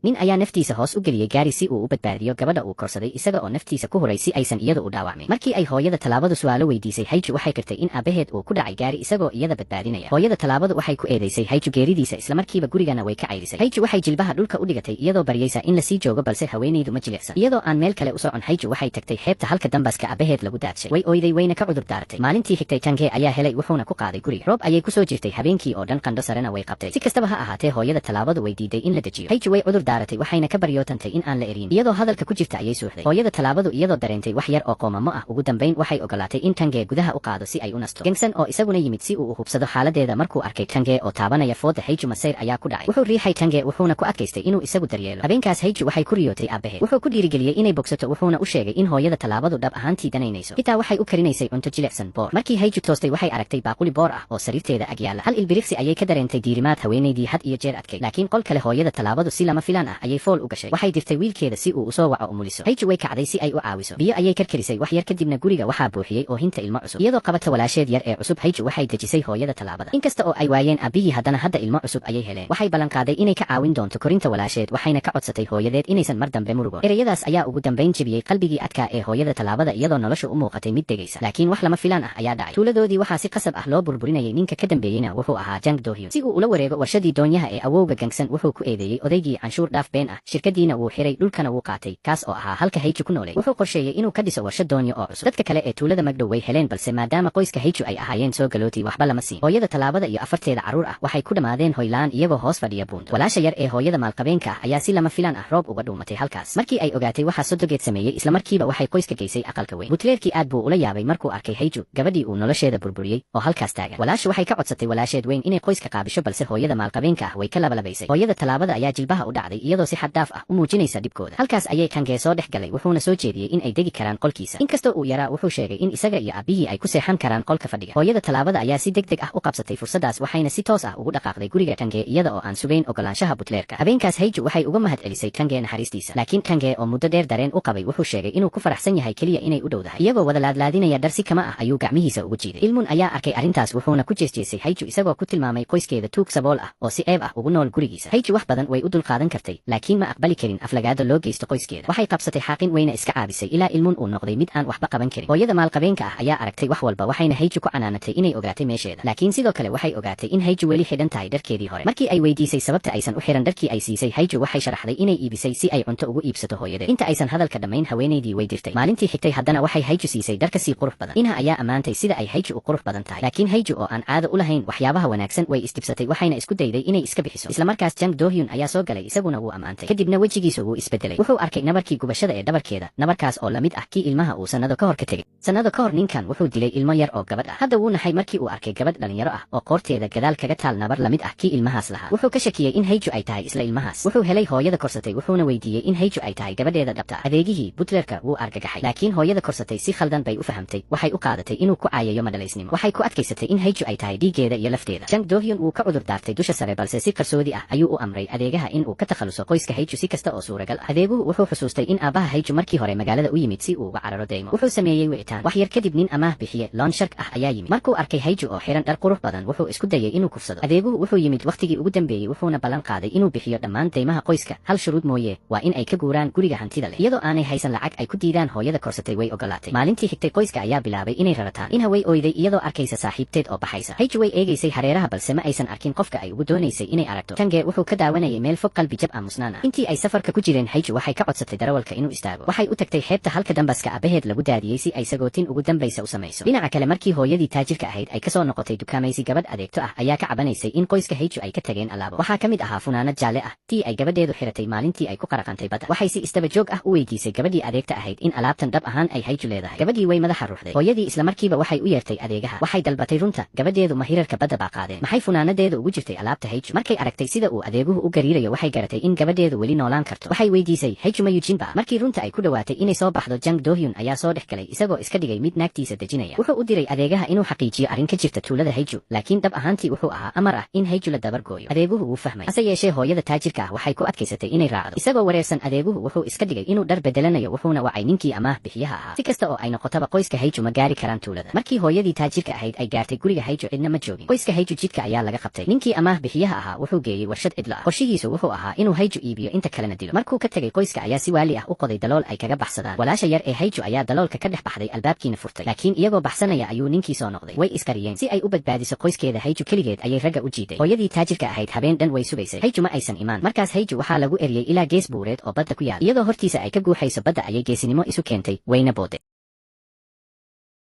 Nin ayaa naftiisa hoos u geliyey gaari si uu u badbaadiyo gabadha uu korsaday, isaga oo naftiisa ku huray si aysan iyada u dhaawacmin. Markii ay hooyada tallaabadu su'aalo weydiisay, Hayju waxay qirtay in aabbaheed uu ku dhacay gaari isagoo iyada badbaadinaya. Hooyada tallaabadu waxay ku eedeysay Hayju geeridiisa, islamarkiiba gurigana way ka cayrisay. Hayju waxay jilbaha dhulka u dhigatay iyadoo baryaysa in lasii joogo, balse haweenaydu ma jilicsan. Iyadoo aan meel kale u socon, Hayju waxay tagtay xeebta halka dambaska aabbaheed lagu daadshay. Way oyday, wayna ka cudur daaratay. Maalintii xigtay Tangee ayaa helay, wuxuuna ku qaaday guriga. Roob ayay kusoo jirtay habeenkii oo dhan, qandho sarena way qabtay. Si kastaba ha ahaatee, hooyada tallaabadu way diiday in la dejiyo. Hayju way cudur daaratay, waxayna ka baryootantay in aan la erin. Iyadoo hadalka ku jirta ayay suuxday. Hooyada tallaabadu, iyadoo dareentay wax yar oo qoomamo ah, ugu dambayn waxay ogolaatay in Tangee gudaha u qaado si ay u nasto. Gengsan oo isaguna yimid si uu u hubsado xaaladeeda, markuu arkay Tangee oo taabanaya fooda Hayju, masayr ayaa ku dhacay. Wuxuu riixay Tangee, wuxuuna ku adkaystay inuu isagu daryeelo. Habeenkaas Hayju waxay ku riyootay aabbaheed. Wuxuu ku dhiirigeliyey inay bogsato, wuxuuna u sheegay in hooyada tallaabadu dhab ahaantii danaynayso. Xitaa waxay u karinaysay cunto jilicsan, boor. Markii Hayju toostay, waxay aragtay baaquli boor ah oo sariirteeda ag yaalla. Hal ilbiriqsi ayay ka dareentay diirimaad haweenaydii had iyo jeer adkay. Laakiin qol kale, hooyada tallaabadu si lama filaan ah ayay fool u gashay. Waxay dirtay wiilkeeda si uu usoo waco umuliso. Hayju way kacday si ay u caawiso. Biyo ayay karkarisay. Wax yar kadibna guriga waxaa buuxiyey oohinta ilmo cusub. Iyadoo qabata walaasheed yar ee cusub, Hayju waxay dejisay hooyada tallaabada. Inkasta oo ay waayeen aabbihii, haddana hadda ilmo cusub ayay heleen. Waxay ballanqaaday inay ka caawin doonto korinta walaasheed, waxayna ka codsatay hooyadeed inaysan mar dambe murugoon. Ereyadaas ayaa ugu dambayn jebiyey qalbigii adkaa ee hooyada tallaabada, iyadoo noloshu u muuqatay mid degaysa. Laakiin wax lama filaan ah ayaa dhacay. Tuuladoodii waxaa si qasab ah loo burburinayay. Ninka ka dambeeyeyna wuxuu ahaa Jang Dohyun. Si uu ula wareego warshadii doonyaha ee awowga Gangsan, wuxuu ku eedeeyey odaygii canshuur dhaaf been ah. Shirkadiina wuu xiray, dhulkana wuu qaatay, kaas oo ahaa halka Hayju ku noolay. Wuxuu qorsheeyey inuu ka dhiso warshad doonyo oo cusub. Dadka kale ee tuulada magdhow way heleen, balse maadaama qoyska Hayju ay ahaayeen soo galooti, waxba lama siin. Hooyada tallaabada iyo afarteeda carruur ah waxay ku dhammaadeen hoylaan iyagoo hoos fadhiya buundo. Walaasha yar ee hooyada maalqabeenka ah ayaa si lama filaan ah roob uga dhuumatay halkaas. Markii ay ogaatay waxa sodogeed sameeyey, islamarkiiba waxay qoyska geysay aqalka weyn. Butleerkii aad buu ula yaabay markuu arkay Hayju, gabadhii uu nolosheeda burburiyey, oo halkaas taagan. Walaashu waxay ka codsatay walaasheed weyn inay qoyska qaabisho, balse hooyada maalqabeenka ah way ka labalabaysay. Hooyada tallaabada ayaa jilbaha u dhacday iyadoo si xad dhaaf ah u muujinaysa dhibkooda. Halkaas ayay Kangee soo dhex galay, wuxuuna soo jeediyey in ay degi karaan qolkiisa. Inkastoo uu yaraa, wuxuu sheegay in isaga iyo aabbihii ay ku seexan karaan qolka fadhiga. Hooyada tallaabada ayaa si deg deg ah u qabsatay fursadaas, waxayna si toos ah ugu dhaqaaqday guriga Kangee iyada oo aan sugayn ogolaanshaha butleerka. Habeenkaas Hayju waxay uga mahad celisay Kangee naxariistiisa, laakiin Kangee oo muddo dheer dareen u qabay wuxuu sheegay inuu ku faraxsan yahay keliya inay u dhowdahay. Iyagoo wada laadlaadinaya dhar, si kama ah ayuu gacmihiisa ugu jiiday. Ilmun ayaa arkay arrintaas, wuxuuna ku jeesjeesay Hayju, isagoo ku tilmaamay qoyskeeda tuug sabool ah oo si ceeb ah ugu nool gurigiisa. Hayju wax badan way u dulqaadan kartay, laakiin ma aqbali karin aflagaado loo geysto qoyskeeda. Waxay qabsatay xaaqin, weyna iska caabisay ilaa Ilmun uu noqday mid aan waxba qaban karin. Hooyada maalqabeenka ah ayaa aragtay wax walba, waxayna Hayju ku canaanatay inay ogaatay meesheeda. Laakiin sidoo kale waxay ogaatay in Hayju weli xidhan tahay dharkeedii hore. Markii ay weydiisay sababta aysan u xiran dharkii ay siisay Hayju, waxay sharaxday inay iibisay si ay cunto ugu iibsato hooyadeed. Inta aysan hadalka dhammayn, haweenaydii way dirtay. Maalintii xigtay haddana waxay Hayju siisay dhar kasii qurux badan. Inha ayaa ammaantay sida ay Hayju u qurux badan tahay, laakiin Hayju oo aan caado u lahayn waxyaabaha wanaagsan way isdibsatay, waxayna isku dayday inay iska bixiso. Islamarkaas Jang Dohyun ayaa soo galay, isaguna wuu ammaantay. Kadibna wejigiisu wuu isbedelay. Wuxuu arkay nabarkii gubashada ee dhabarkeeda, nabarkaas oo lamid ah kii ilmaha uu sannado ka hor ka tegey. Sannado ka hor ninkan wuxuu dilay ilmo yar oo gabadh ah. Hadda wuu naxay markii uu arkay gabadh dhalinyaro ah oo qoorteeda gadaal kaga taal nabar lamid ah kii ilmahaas lahaa. Wuxuu ka shakiyey in Hayju ay tahay isla ilmahaas. Wuxuu helay hooyada korsatay, wuxuuna weydiiyey in Hayju ay tahay gabadheeda dhabta ah. Adeegihii butlerka wuu argagaxay, laakiin hooyada korsatay si khaldan bay u fahamtay. Waxay u qaadatay inuu ku caayayo madhalaysnimo. Waxay ku adkaysatay in Hayju ay tahay dhiiggeeda iyo lafteeda. Jang Dohyun wuu ka cudur daartay dusha sare, balse si qarsoodi ah ayuu u amray adeegaha in uu ka takhaluso qoyska Hayju si kasta oo suuragal ah. Adeeguhu wuxuu xusuustay in aabbaha Hayju markii hore magaalada u yimid si uu uga cararo deymo. Wuxuu sameeyey wicitaan. Wax yar kadib nin amaah bixiye loan shark ah ayaa yimid. Markuu arkay Hayju oo xiran dhar qurux badan, wuxuu isku dayay inuu kufsado. Adeeguhu wuxuu yimid wakhtigii ugu dambeeyey, wuxuuna ballan qaaday inuu bixiyo dhammaan deymaha qoyska hal shuruud mooye: waa in ay ka guuraan guriga hantida leh. Iyadoo aanay haysan lacag ay ku diidaan, hooyada korsatay way ogolaatay. Maalintii xigtay qoyska ayaa bilaabay inay rarataan. Inha way oyday iyadoo arkaysa saaxiibteed oo baxaysa. Hayju way eegaysay hareeraha, balse ma aysan arkin qofka ay ugu doonaysay inay aragto. Tange wuxuu ka daawanayay meel fog, qalbi jab aamusnaan ah. Intii ay safarka ku jireen, Hayju waxay ka codsatay darawalka inuu istaago. Waxay u tagtay xeebta halka dambaska aabaheed lagu daadiyey si ay sagootin ugu dambaysa u samayso. Dhinaca kale, markii hooyadii taajirka ahayd ay kasoo noqotay dukaamaysi, gabadh adeegto ah ayaa ka cabanaysay in qoyska Hayju ay ka tageen alaabo. Waxaa ka mid ahaa funaanad jaalle ah, tii ay gabadheedu xiratay maalintii ay ku qaraqantay badda. Waxay si istaba joog ah u weydiisay gabadhii adeegta ahayd in alaabtan dhab ahaan ay Hayju leedahay. Gabadhii way madaxa ruuxday. Hooyadii islamarkiiba waxay u yeertay adeegaha. Waxay dalbatay runta: gabadheedu ma hirarka badda baa qaadeen? Maxay funaanadeedu ugu jirtay alaabta Hayju? Markay aragtay sida uu adeeguhu u gariirayo, waxay garatay in gabadheedu weli noolaan karto. Waxay weydiisay: "Hayju ma Yujin ba?" Markii runta ay ku dhowaatay inay soo baxdo, Jang Dohyun ayaa soo dhex galay isagoo iska dhigay mid naagtiisa dejinaya. Wuxuu u diray adeegaha inuu xaqiijiyo arrin ka jirta tuulada Hayju, laakiin dhab ahaantii wuxuu ahaa amar ah in Hayju la dabar gooyo. Adeeguhu wuu fahmay, hase yeeshee hooyada taajirka ah waxay ku adkaysatay inay raacdo. Isagoo wareersan, adeeguhu wuxuu iska dhigay inuu dhar bedelanayo, wuxuuna wacay ninkii amaah bixiyaha ahaa. Si kasta oo ay noqotaba, qoyska Hayju ma gaari karaan tuulada. Markii hooyadii taajirka ahayd ay gaartay guriga Hayju, cidna ma joogin. Qoyska Hayju jidka ayaa laga qabtay. Ninkii amaah bixiyaha ahaa wuxuu geeyey warshad cidlo ah. Qorshihiisu wuxuu ahaa inuu inuu Hayju iibiyo, inta kalena dilo. Markuu ka tegay, qoyska ayaa si waali ah u qoday dalool ay kaga baxsadaan. Walaasha yar ee Hayju ayaa daloolka ka dhex baxday, albaabkiina furtay, laakiin iyagoo baxsanaya ayuu ninkii soo noqday. Way isqariyeen. Si ay u badbaadiso qoyskeeda, Hayju keligeed ayay ragga u jiiday. Hooyadii taajirka ahayd habeen dhan way sugaysay. Hayju ma aysan imaan. Markaas Hayju waxaa lagu eriyey ilaa gees buureed oo badda ku yaal. Iyadoo hortiisa ay ka guuxayso badda ayay geesinimo isu keentay, wayna booday.